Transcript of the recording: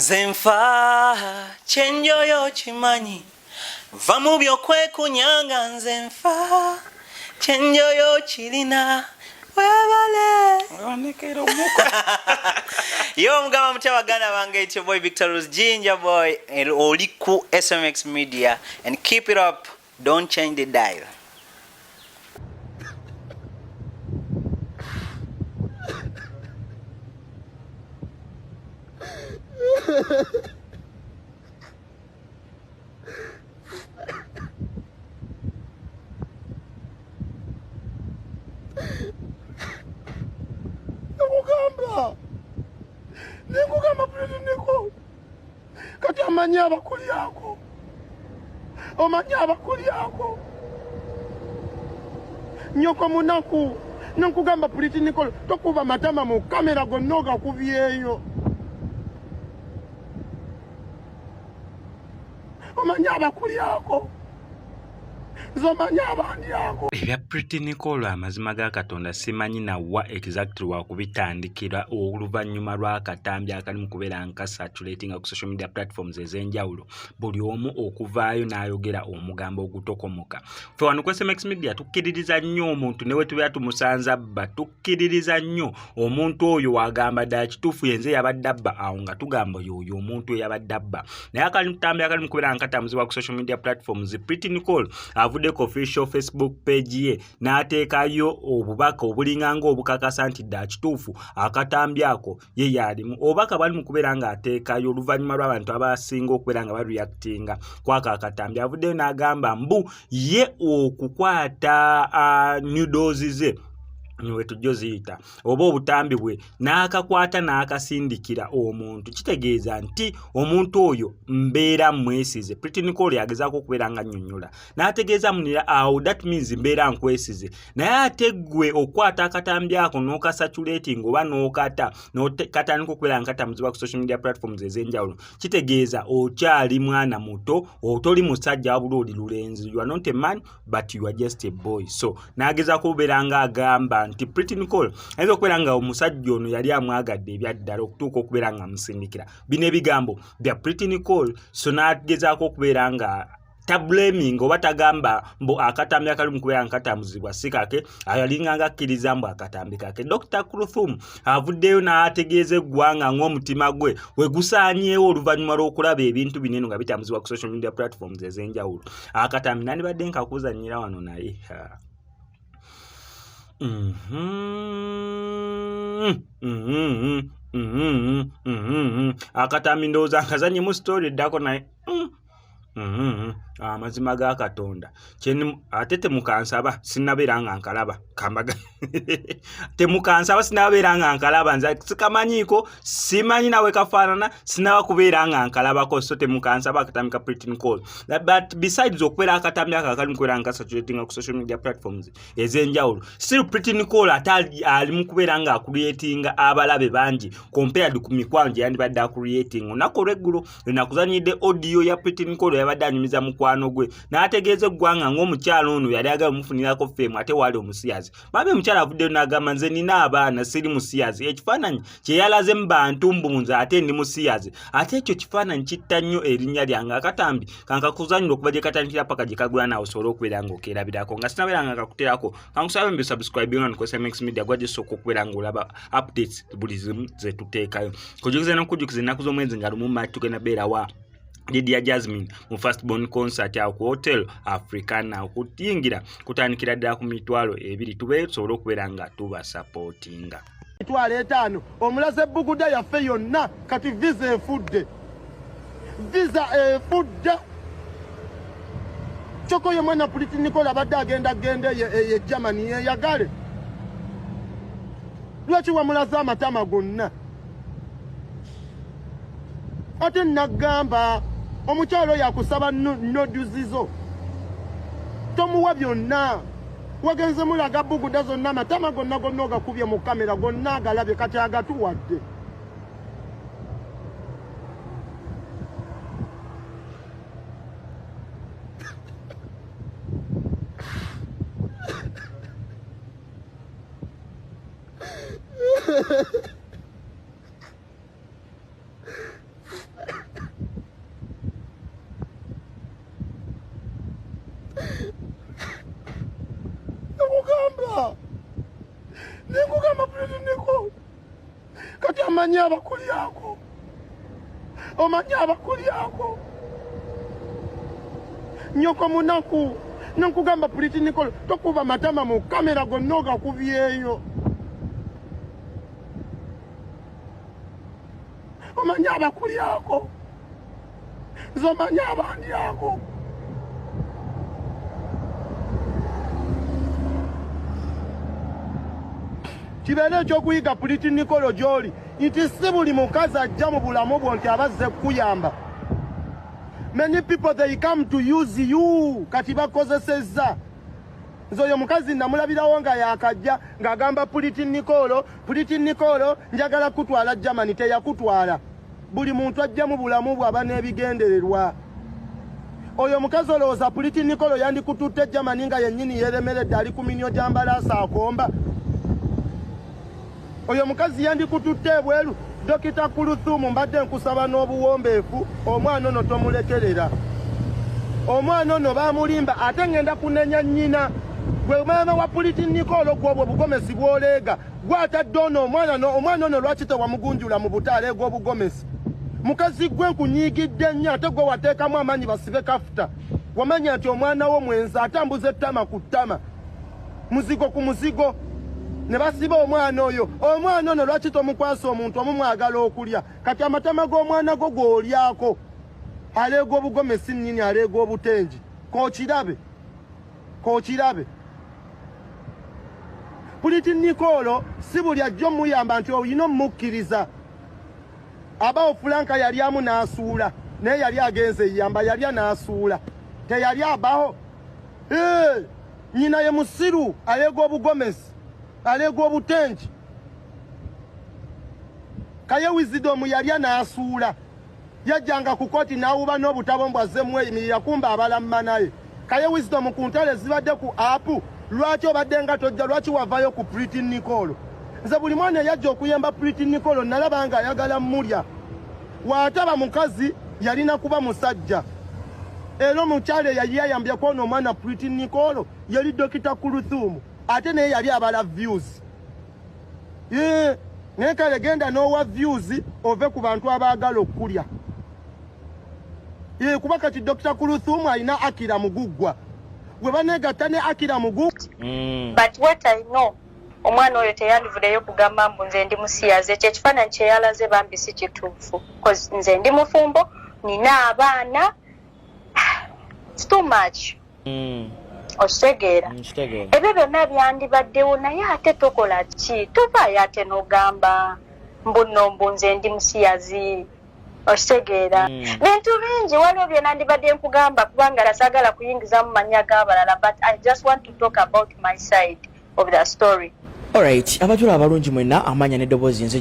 Nze nfa kyenjoyo kimanyi va mu byokwekunyanga nze nfa kyenjoyo kirina webale yo mugamba mutya baganda bange, it's your boy Victor Rose Ginger Boy, oli ku SMX Media and keep it up, don't change the dial. Nakugamba, nekugamba Pretty Nicole, kati amanyi abakulyako, omanyi abakulyako, nyoko munaku. Nenkugamba Pretty Nicole, tokuba matama mu kamera gonna ogakubyeyo, omanyi abakulyako, nze omanyi abandyako. Ebya Pretty Nicole, amazima ga Katonda simanyi nawa exactly wakubitandikira oluvannyuma lw'akatambi akali mu kubeera nka saturating ku social media platforms ez'enjawulo, buli omu okuvaayo n'ayogera omugambo ogutokomoka. Ffe wano ku SMX Media tukkiririza nnyo omuntu ne we tubeera tumusanza bba, tukkiririza nnyo omuntu oyo wagamba ddala kituufu yenze yabadde abba, awo nga tugamba yoyo omuntu eyabadde abba. Naye akatambi akali mu kubeera nga katambuzibwa ku social media platforms, Pretty Nicole avudde ku official Facebook page ye n'ateekayo obubaka obulinga ng'obukakasa nti ddala kituufu akatambi ako ye yalimu. Obubaka bwali mu kubeera ng'ateekayo oluvannyuma lw'abantu abasinga okubeera nga bareactinga kwako akatambi, avuddeyo n'agamba mbu ye okukwata nudes ze wetujjo ziyita oba obutambi bwe n'akakwata n'akasindikira omuntu, kitegeeza nti omuntu oyo mbeera mwesize. Pretty Nicole agezaako okubeera nga nnyonnyola n'ategeeza munira awo, that means mbeera nkwesize, naye ate ggwe okwata akatambi ako n'okasaturating oba n'okata katandika okubeera nga katambuzibwa ku social media platforms ez'enjawulo, kitegeeza okyali mwana muto, otoli musajja wabula oli lulenzi. You are not a man but you are just a boy. So n'agezaako okubeera nga agamba nti Pretty Nicole ayinza okubeera nga omusajja ono yali amwagadde ebyaddala okutuuka okubeera nga amusindikira bino ebigambo bya Pretty Nicole. So n'agezaako okubeera nga tablaming oba tagamba mbu akatambi akali mu kubeera nga katambuzibwa si kake, alinga nga akkiriza mbu akatambi kake. Dr Kruthum avuddeyo n'ategeeza eggwanga ng'omutima gwe we gusaanyeewo oluvannyuma lw'okulaba ebintu bino eno nga bitambuzibwa ku social media platforms ez'enjawulo. Akatambi nandibadde nkakuzannyira wano naye akatambi ndowooza nkazannyemu story eddako naye amazima ga Katonda ate temukansaba sinnabeera nga nkalaba kambaga, temukansaba sinnabeera nga nkalaba, nze sikamanyiiko, simanyi nawe kafaanana, sinaba kubeera nga nkalabako, so temukansaba akatambi ka Pretty Nicole. But besides okubeera akatambi ako akali mukubeera nga kasaturatinga ku social media platforms ez'enjawulo, still Pretty Nicole ate ali mu kubeera nga acreatinga abalabe bangi compared ku mikwano gye yandibadde acreating. Olunaku olw'eggulo lwenakuzanyidde audio ya Pretty Nicole yabadde anyumiza mukwano gwe n'ategeeza eggwanga ng'omukyalo ono yali agala omufunirako fame ate waali omusiyazi. Bambi omukyala avuddeyo n'agamba nze nina abaana, siri musiyazi. Ekifaananyi kye yalaze mu bantu mbu nze ate ndi musiyazi, ate ekyo kifaananyi kitta nnyo erinnya lyange. Akatambi kankakuzanyira okuva gye katandikira paka gye kagula, naawe osobole okubeera ng'okeerabirako. Nga sinabeera nga kakuterako, kankusabe mbi subscribe nga ku SMX Media gwajja osooka okubeera ng'olaba updates buli zimu ze tuteekayo. Kujjukiza n'okujjukiza, ennaku z'omwezi nga 1 March tugenda beera wa Lydia Jasmine mu First Born concert awo ku Hotel Africana, okuyingira kutandikira ddala ku 20,000, tubeeyo tusobole okubeera nga tubasupportinga. 50,000 omulaze buguda yaffe yonna, kati visa efudde, visa efudde. Kyokka oyo mwana Pretty Nicole abadde agenda genda eye Germany yeyagale, lwaki wamulaze amatama gonna? Ate nagamba omukyalo oyo akusaba nudes zo tomuwa byonna, wagenze mulaga buguda zonna, amatama gonna gonna ogakubye mu kamera gonna agalabye, kati agatuwadde. Omanyi abakulyako, omanyi abakulyako. Nyoko munaku, nenkugamba Pretty Nicole, tokuba matama mu kamera gonna ogakubyeyo. Omanyi abakulyako, nze omanyi abandyako. Kibeere ekyokuyiga Pretty Nicole gy'oli nti si buli mukazi ajja mu bulamu bwo nti abazze kukuyamba. Many people they come to use you, kati bakozesezza. Nze oyo mukazi namulabirawo nga yakajja ng'agamba Pretty Nicole, Pretty Nicole njagala kutwala Germany, teyakutwala. Buli muntu ajja mu bulamu bwe aba n'ebigendererwa. Oyo omukazi olowooza Pretty Nicole yandikututte Germany nga yennyini yeeremeredde ali ku minyo gya mbalaasi akomba? Oyo omukazi yandikututte ebweru? Dokita Kuluthumu, mbadde nkusaba n'obuwombeefu, omwana ono tomulekerera. Omwana ono bamulimba, ate ngenda kunenya nnyina. Gwe maama wa Pretty Nicole, gwobwo obugomesi bw'oleega, gw'atadde ono omwana no, omwana ono lwaki tewamugunjula mu buto aleega obugomesi? Mukazi gwe nkunyiigidde nnyo, ate gwe wateekamu amaanyi basibe kafuta. Wamanya nti omwana wo mwenzi, atambuza ettama ku ttama, muzigo ku muzigo, ne basiba omwana oyo. Omwana ono lwaki tomukwasa omuntu omumwagala okulya? Kati amatama g'omwana go g'olyako, aleega obugomesi nnyini, aleega obutengi. K'okirabe, k'okirabe. Pretty Nicole si buli ajja omuyamba nti olina omukkiriza. Abawo Fulanka yalyamu n'asuula, naye yali agenze eyamba, yalya n'asuula, teyali abaho. Nnyina ye musiru, aleega obugomesi, aleega obutengi. Kaye Wisdom yalya n'asuula, yajjanga ku kooti n'awuba n'obutabo mbw azze mweyimirira, kumba abalamma naye. Kaye Wisdom, ku ntalo ezibadde ku app, lwaki obadde nga tojja? Lwaki wavayo ku Pretty Nicole? Nze buli mwana eyajja okuyamba Pretty Nicole nalaba nga ayagala mmulya. Waataba mukazi yalina kuba musajja. Era omukyala eyali yayambyeko ono omwana Pretty Nicole yali Dokita Kuluthumu, ate naye yali abala views. Naye kale genda n'owa views ove ku bantu abaagala okkulya. Kuba kati Dokita Kuluthumu alina Akira Muguggwa, gwe baneegatta ne Akira Muguggwa. But what I know, omwana oyo teyandivuddeyo kugamba mbu nze ndi musiyazi. Ekyo ekifaananyi kye yalaze bambi si kituufu, cause nze ndi mufumbo, nina abaana. It's too much. Okitegeera? Nkitegeera. Ebyo byonna byandibaddewo, naye ate tokola ki? Tovaayo ate n'ogamba mbu nno mbu nze ndi musiyazi. Okitegeera? Bintu bingi waliwo bye nandibadde nkugamba, kubanga saagala kuyingizamu manya g'abalala, but I just want to talk about my side of the story. Alright, abatula abalungi mwenna, amanya n'eddoboozi nze.